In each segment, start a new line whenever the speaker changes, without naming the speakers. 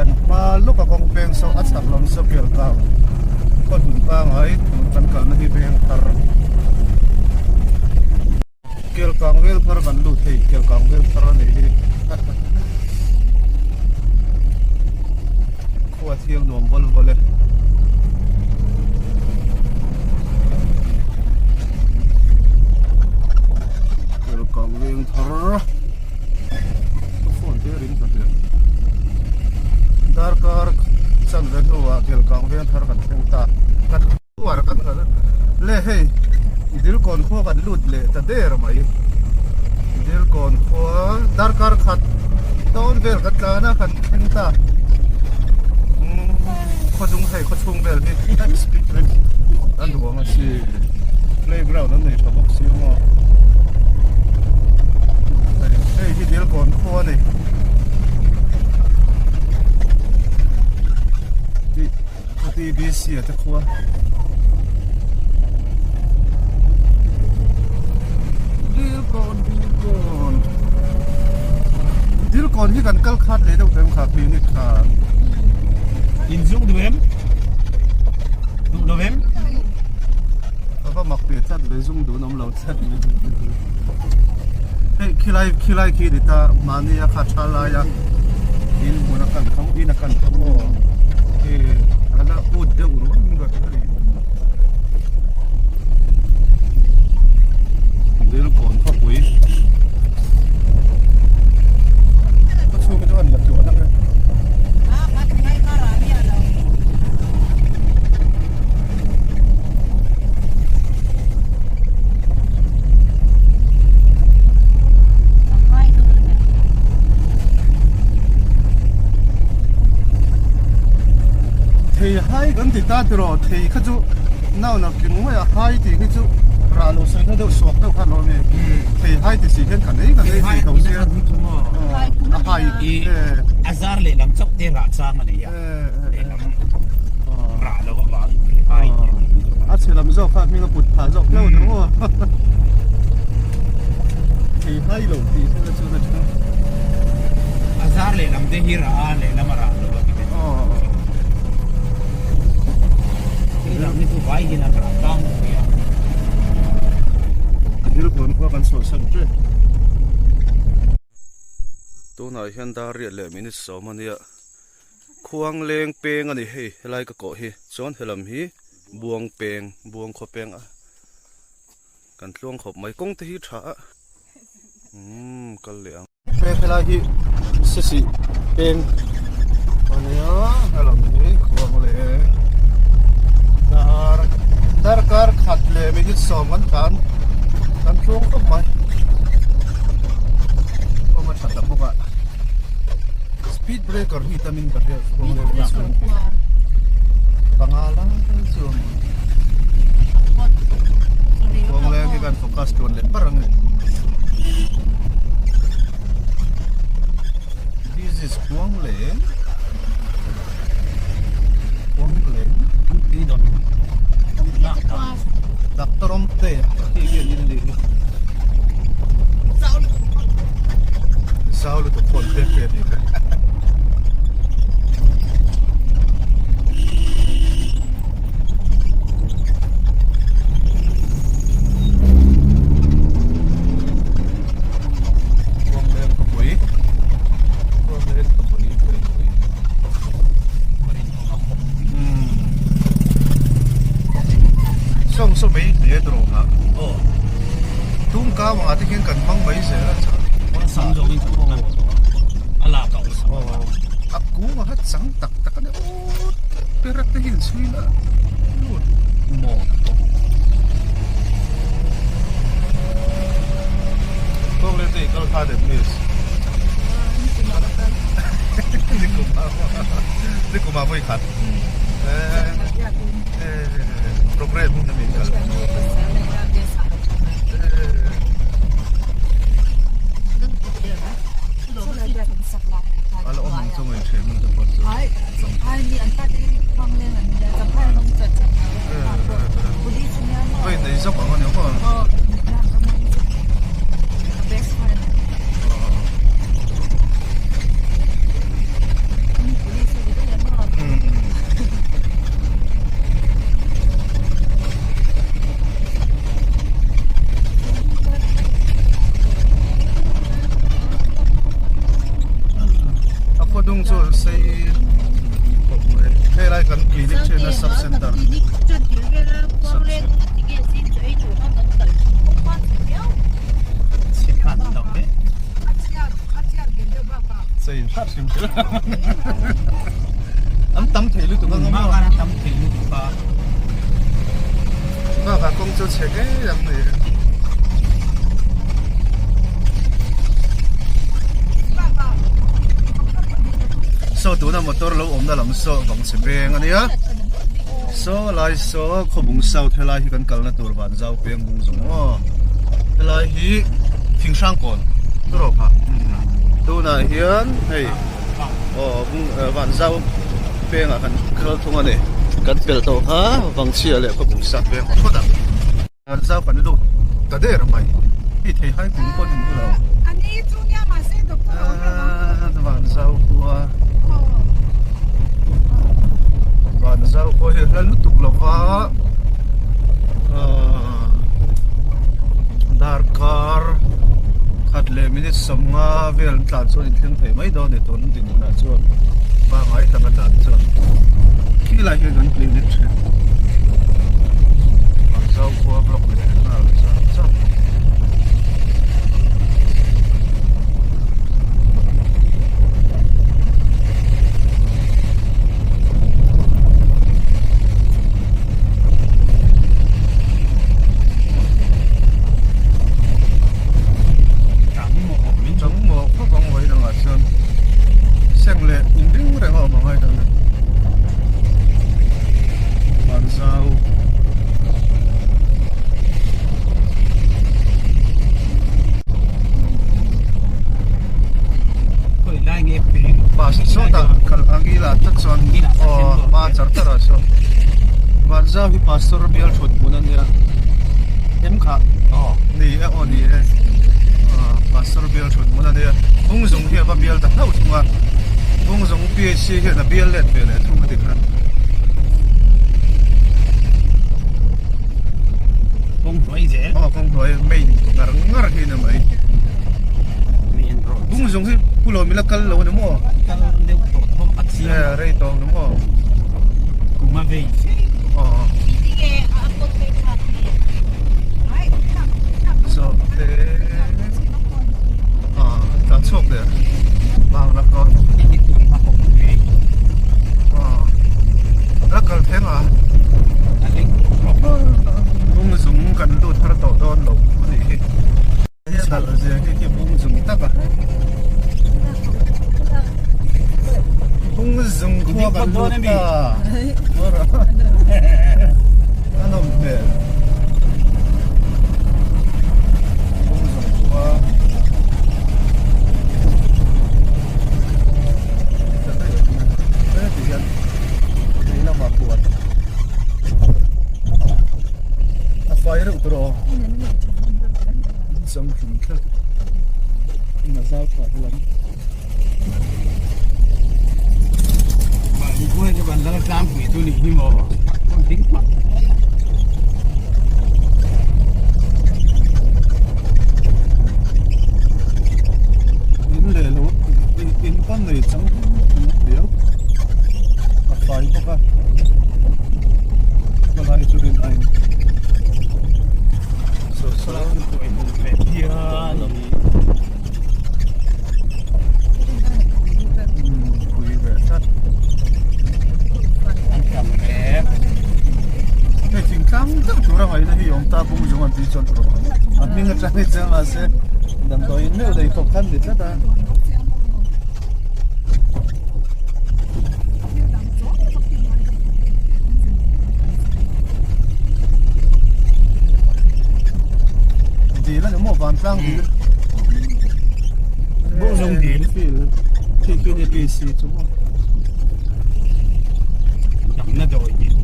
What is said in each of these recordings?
Kan hma lawk a kawng peng saw a chhak lam saw Kelkang khaw hlun pangai tun kan kalna hi veng thar Kelkang vel thar kan lut hei Kelkang vel thar a nih hi khua thiang nuam vawl vawl e. Kelkang veng thar. Ka phone te ring ta hle. Darkar chan ve hnuah Kelkang veng thar kan thleng ta. Kan uar kan kal le hei Dilkawn khua kan lut leh ta der mai. Dilkawn khua darkar khat dawn vel kan tlan a kan thleng ta. Khaw dung hei khaw chhung vel hi a nuam a si. Playground an nei tha bawk si maw. Hei hi Dilkawn khua a ni. TBC a te khua. Dilkawn Dilkawn Dilkawn hi kan kal khat leh deuh tawh em kha clinic khan.
Inzuk duh em? Duh lo em?
A va mak ve tlat ve zung dun awm lo tlat mai hei khilai khilai khi ni ta mahni a kha tha lai a in hmun a kan kho in a kan kho aw khi a la ut deuh rual in ka hria ni Dilkawn khawpui khaw chhung hi chu an la tluan ang e. Thei hai kan ti ta tiraw thei kha chu nauna tling mai a hai tih hi chu rah lo sawi na deuh suak deuh kha an awm e thei hai ti si hian kan ei kan ei thei tho sia a hai
a zar lehlam chauh te rah chang a nei a. lehlam rah lo avang ai
a chhe lam zawk kha hming a put phah zawk hlauh ni maw thei hai lo tih thil a chu na tha
a zar lehlam te hi rah a lehlam a rah lo a ti te lam hi chu vai hian an rah tlang pui a
thil kawn khua kan sawi san tep tunah hian dar riat leh minute sawm a nia Khuang leng peng a ni hei helai ka kawh hi chuan helam hi buang peng buang khaw peng a kan tluang khawp mai kawng te hi tha a umm kal leh ang. He helai hi sisi peng a nia helam hi khuang leng dar darkar khat leh minute sawm kan tlan kan tluang khawp mai kawng a tha ta bawk a. Speed breaker hi tamin ka hriat kawng leh kawng chhung panga lai chu a awm kawng leng hi kan focus tluan leh bar ang e this is kawng leng kawng leng doctor awm te khi hian in nih hi zau lutuk phone te pe ni kha Kawng khawpui Kawng khawpui pui pui Sawng saw mai hle tur awm a tum kau ang ah te khian kan hmang mai zel a
Awlsam zawk in kan hmang a lak a awlsam
a kung a kha chang tak tak a nia aw perak te hi an chhui la lut maw Kawng leh te i kal kha deuh miss Nikum ah vawi khat program hun ami kal Ala awm ang chu ngaih ṭhen ang te pawh chu. Vawi nei zawk ang a ni maw? sei khawp mai hei lai kan clinic thin a sub center chei hrat hrim hrim an tam thei lutuk ang a
an tam thei lutuk a
bakah kawng chu chhe ngei ang ni saw tuna motor lo awmna lam saw vang chhe peng a nia saw lai saw khawbung south helai hi kan kalna tur van zau peng bung zawng aw helai hi thinghrang kawn turaw kha tunah hian hei aw bung van zau pengah kan kal thung a ni kan pel tawh kha vangchhia leh khawbung south peng phawt ang. An zau kan lut ta der mai hi thei hai kum pawh ni lo van zau khua van zau khua hi hla lutuk lova darkar khat leh minute sawmnga vel an tlan chuan inthleng thei mai dawn a ni tun dinhmunah chuan pangngai taka tlan chuan khi lai hian kan clinic thin. Zo khua block leh nghal char char. Chang maw khawp ang vawi dangah chuan seng leh inring reng a awm ang ai. Vanzau Bus sawtah kal ang ila tak chuan aw hma char char ah sawn Vanzau hi pastor bial thut hmun a nia em kha ni e aw ni e pastor bial thut hmun a nia Bungzung hi a va bial ta hlauh thung a. Bungzung PHC hian a bial let ve leh thung a ti kha.
Kawng hnuai zel.
Aw kawng hnuai main ngar ngar hi ni mai.
Main road.
Bungzung hi pu lo mila kal lo ni maw?
Kal deuh tawh tho a chiang.
Eh rei tawh ni maw?
Kum a vei fe.
Aw. So te ah tlan chhuak leh. A kal thleng a bung zung kan lut har tawh dawn lo a nih hi dal zia hi khi bung zung tak a bung zung khua kan lut ta a nawm hmel bung zung khua. A fai reuh tur aw chang hlum tlat in a zau tha helam
Mahni buai chu kan lal tlangpui chu nih hi maw ding hmak.
In leh lo in pan nei chang riau a fai bawk a palai chu rin ain so so pui ve tlat hei thingtlang deuh tur a ngaihna hi awm ta bung zawng an tih chuan tur a hming atang hi chuan mahse damdawiin meuh lei khawp khan ni tlat a. Dil a ni maw vantlang dil
Bawngzawng dil
khi khi ni PC chu maw
Damna dawi dil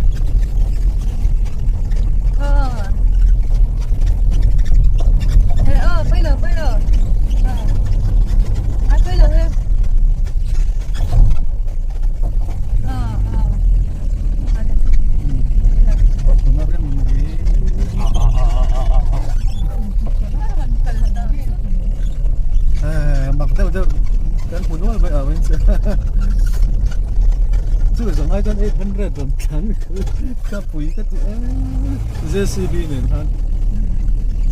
Mak deuh deuh kan hmu nual mai ang che.
Chu zangai chuan 800 rawn tlan ka pui ka ti em JCB nen khan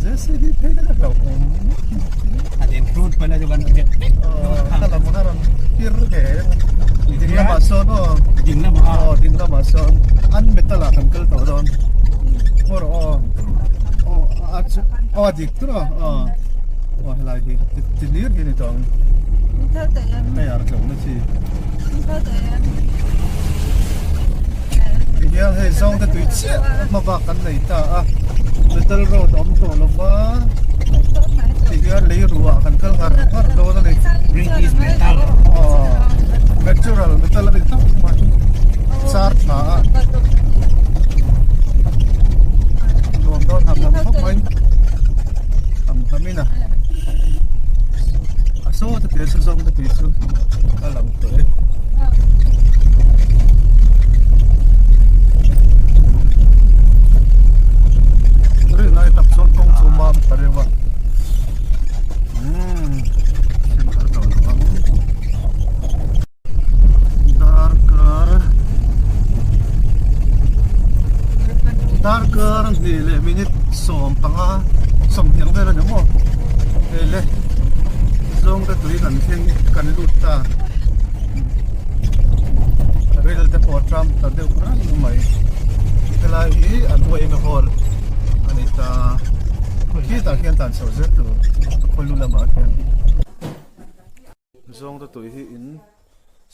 JCB phei ka hlauh awm
a den hrut pala chu kan vet vek
ka lam kha rawn pir ve ding lamah sawn aw
ding lamah
aw ding lamah sawn an metal ah kan kal tawh dawn maw rawh aw aw a chu aw a dik tur aw aw aw helai hi ti lir hi ni tawh ang hei ar tlawh na chi Tihian hei zawng te tui chiah hma bak kan nei ta a metal road a awm tawh lo va tihian lei ruah kan kal ngar ngar dawn a ni
British metal
aw natural metal a ni tawp mai char tha a nuam dawn ham ham khawp mai ham ham in a a saw te tui chu zawng te tui chu a lang tawh e. Ri lai tak chuan kawng chu mam ta reuh a umm sim har tawh lo ang darkar darkar hnih leh minute 15 sawmhnih ang vel a ni maw hei le zawng te tui kan thleng kan lut ta ril te pawh a tram ta deuh rang mai helai hi an uaim hall a ni ta khitah khian tan chhoh zel tur khawlu lamah khian. Zawng te tui hi in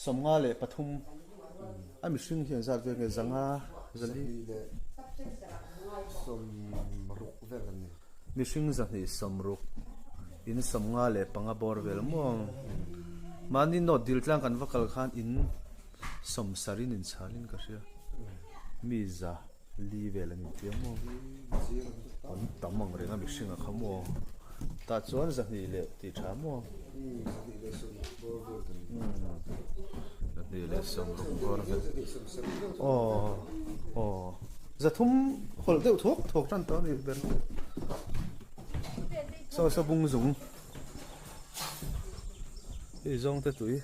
53 a mihring hian zat vel nge zanga zali
leh sawmruk vel an ni.
Mihring zahnih sawmruk in 55 bawr vel maw mahni note dil tlang kan va kal khan in sawmsarin inchhalin ka hria mi za li vel an intia maw an tam ang reng a mihring a kha maw tah chuan zahnih leh tih tha maw zahnih leh sawmruk bawr vel aw aw. Zathum hawlh deuh thawk thawk tan tawh a ni ber. Saw saw bung zung. Hei zawng te tui.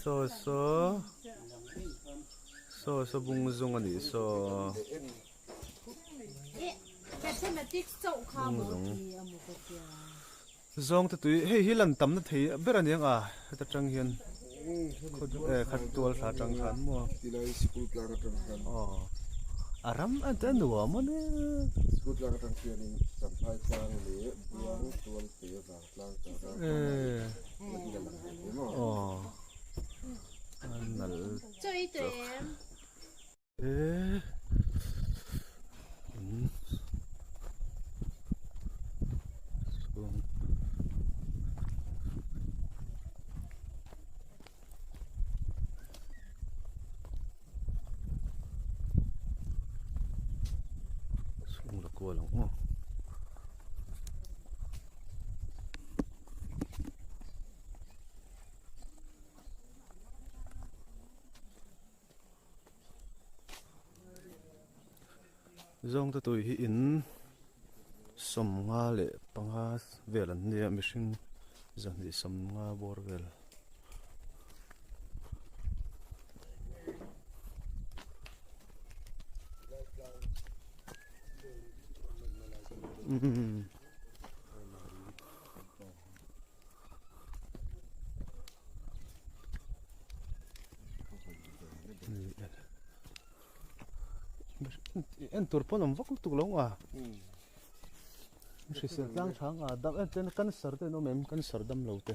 Saw saw saw saw bung zung a nih saw. Bung zung. Zawng te tui hei hi lan tamna thei ber a ni ang a heta tang hian khat tual thla tang khan maw
tilai sikul tlang atang khan
aw a ram a te nuam a ni
sikul tlang atang khianin champhai tlang leh buang tual te vang tlang chara
aw a nal E in chhung chhung la kual ang aw. Zawngte tui hi in 55 vel an nia mihring 250 bawr vel. En tur pawn awm vak lutuk lo a hrisel tlang thang a dam en ten cancer te an awm em cancer dam lo te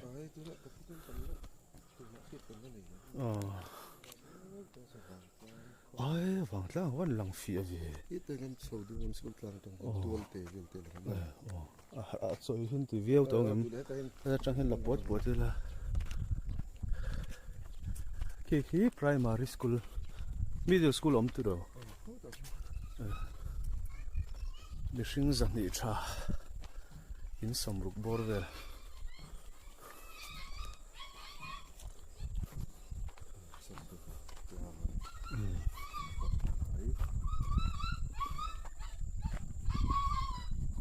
ai vang tlang van lang fiah ve a chawi hun ti viau tawh ang em heta tang hian la puat puat ila khi khi primary school middle school awm tiro mihring zahnih tha in sawmruk bawr vel.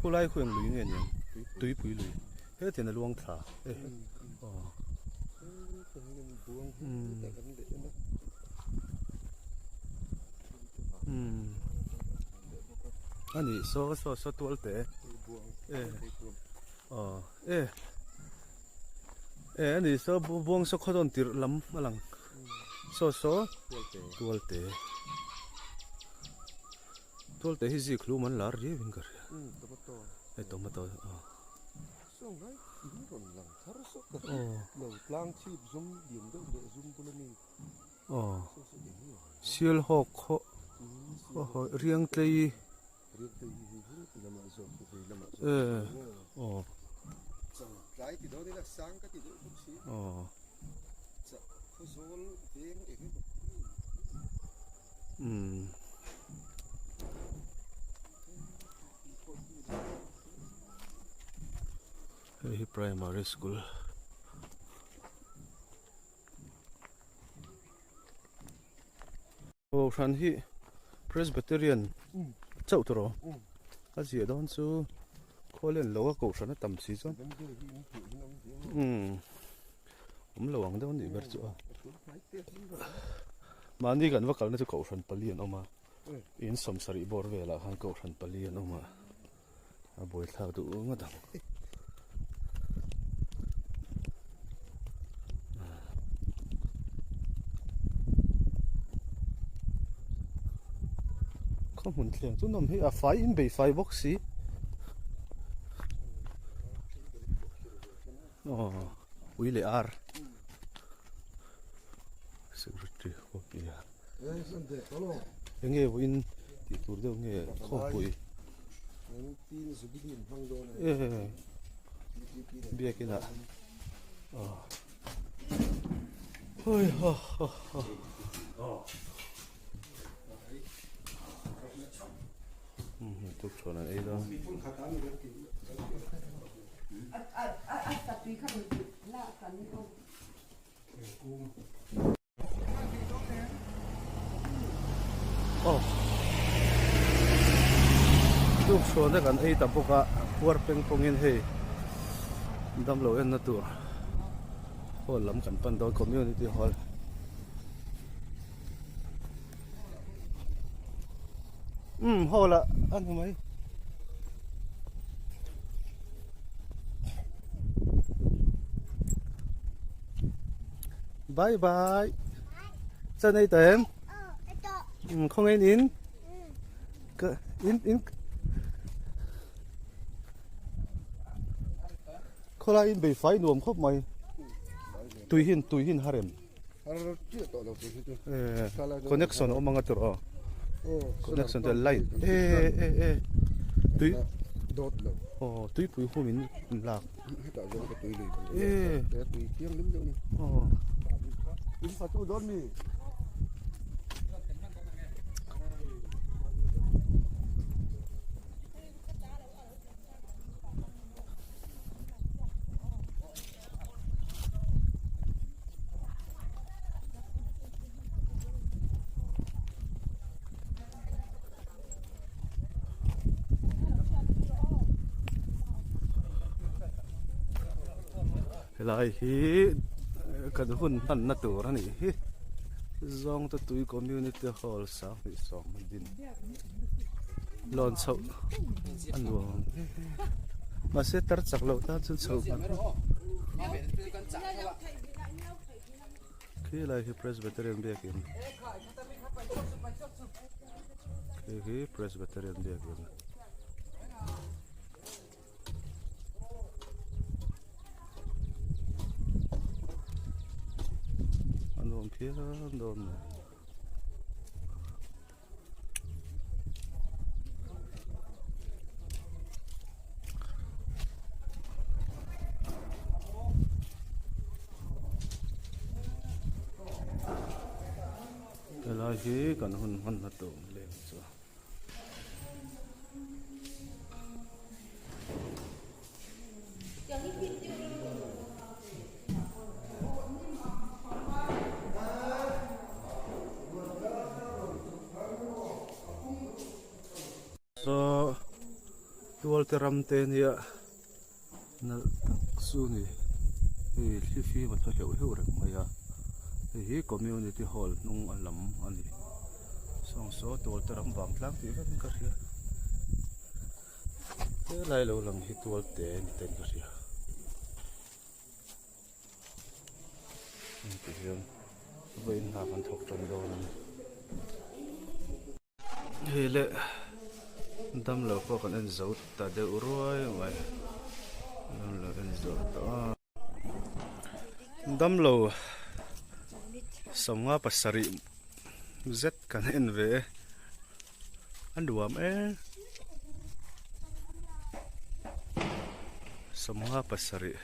Khulai khu eng lui nge niang tuipui lui hetian a luang thla e aw. Ani saw saw saw tual te e aw e e ani saw buang saw khaw dawn tirh lam a lang saw saw tual te tual te hi zik hlum an lar riau in ka hria e tomato aw.
Saw ngai in rawn lang thar sawk a lo tlang chhip zum lian deuh leh zum bula mi
aw sial hawk khaw khaw riang tlei
riang tlei hi hei hi ti lamah zawk hi vei lamah zawk
aw
chang tlai ti dawn ila sang ka ti deuh bawk si
aw
chah khawzawl veng eng emaw
umm. Hei hi primary school Kohhran hi Presbyterian chauh tur aw a ziah dawn chu khawl en lo a kohhran a tam si chuan umm awm lo ang deuh a nih ber chu a mahni kan va kalna chu kohhran pali an awm a. In sawmsarih bawr velah khan kohhran pali an awm a, a buaithlak duh ngawt ang. Khaw hmun thleng chu nawm hi a fai in bei fai bawk si. Aw ui leh ar. Secretary copy a. Enge vawiin tih tur deuh nge khawmpui biakin ah hawi ha ha ha tukṭhuan an ei dawn. Aw Tukṭhuan te kan ei ta bawk a puar peng pawngin hei damlo enna tur hall lam kan pan dawn community hall umm hall ah a ni mai. Bye bye. Chân ei tém. Ừ, không ei nín. In in. Khawlai in bei fai nuam khawp mai. Tui hin tui hin harem. Connection awm anga tur aw. Connection te light e e e tui
dawt lo.
Aw tuipui hum in in lak.
Hetah zawng ka tui lui e tui thiang lim deuh ni.
Aw.
In fatu dawn mi.
Helai hi kan hun hmanna tur a nih hi Zawngte tui community hall sanghnih sawm a din. Lawn chhoh a nuam ang em em mahse tar chak loh tan chuan chhoh hman khi lai hi Presbyterian biakin khi hi Presbyterian biakin. A nuam phian dawn mai. Helai hi kan hun hmanna tur leng chu. Saw tual te ram te nia nalh tak chu ni. Hei thli fim a thaw hleuh hleuh reng mai a, hei hi community hall hnung a lam a ni. Sawng saw tual te ram vang tlang tih vekin ka hria. Helai lo lang hi tual te ni ten ka hria. Heng ti hian vawiin hna kan thawk tan dawn a ni. Hei le damlo pawh kan en zo ta deuh ruai mai damlo en zo ta damlo sawmnga pasarih zet kan en ve e a nuam e sawmnga pasarih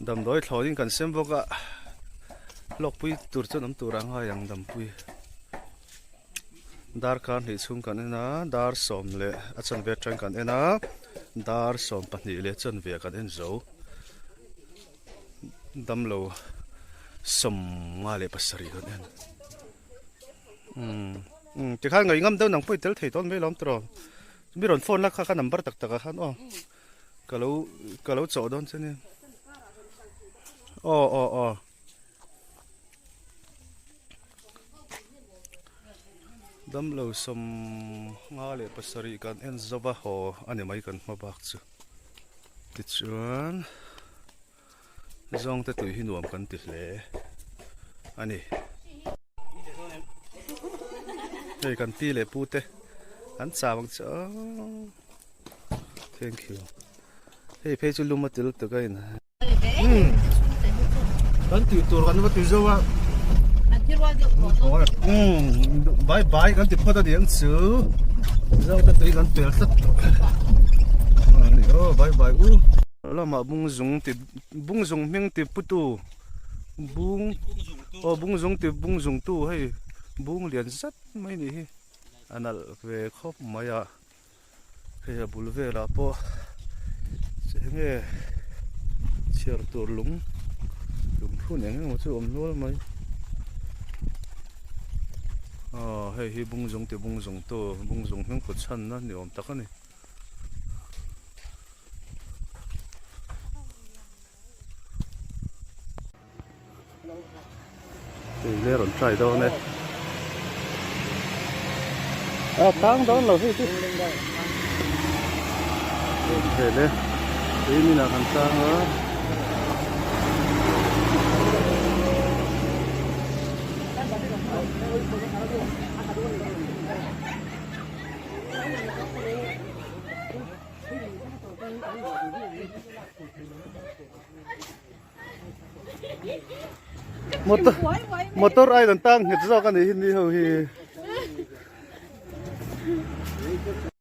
damdawi thlawhin kan sem bawk a hlawkpui tur chuan awm tur a ngai ang dampui. Darkar hnih chhung kan en a, dar sawm leh a chanve atang kan en a, dar 12 leh chanve kan en zo. Damlo 57 kan en. Umm umm tikhan ngaih ngam deuh nang pawh i tel thei dawn mai lawm tawh. Mi rawn phone la kha ka number tak tak ah khan aw ka lo ka lo chawh dawn che nia. Aw aw aw. Damlo 57 kan en zo va haw a ni mai kan hma bak chu tichuan zawngte tui hi nuam kan ti hle a ni hei kan pi leh pu te an chau ang che aw thank you hei phei chu lum a ti lutuk a in.
Kan tih tur kan va ti zo a. Bye bye kan ti phawt a ni ang chu. Zo te tui kan pel tlat tawh. Ani aw bye bye u.
Lamah bung zung ti bung zung hming ti putu bung aw bung zung ti bung zung tu hei bung lian zet mai ni hi a nalh ve khawp mai a. Hei a bul velah pawh enge chhiar tur lung lungphun eng emaw chu a awm nual mai aw hei hi bung zung ti bung zung tu bung zung hming kut chhanna ni awm tak a ni. Hei le rawn try dawn e. A tang dawn lo hei chu. Hei le tui min ah kan tang a. Motor motor ai dan tang nghet zawk a nih hi ni ho hi.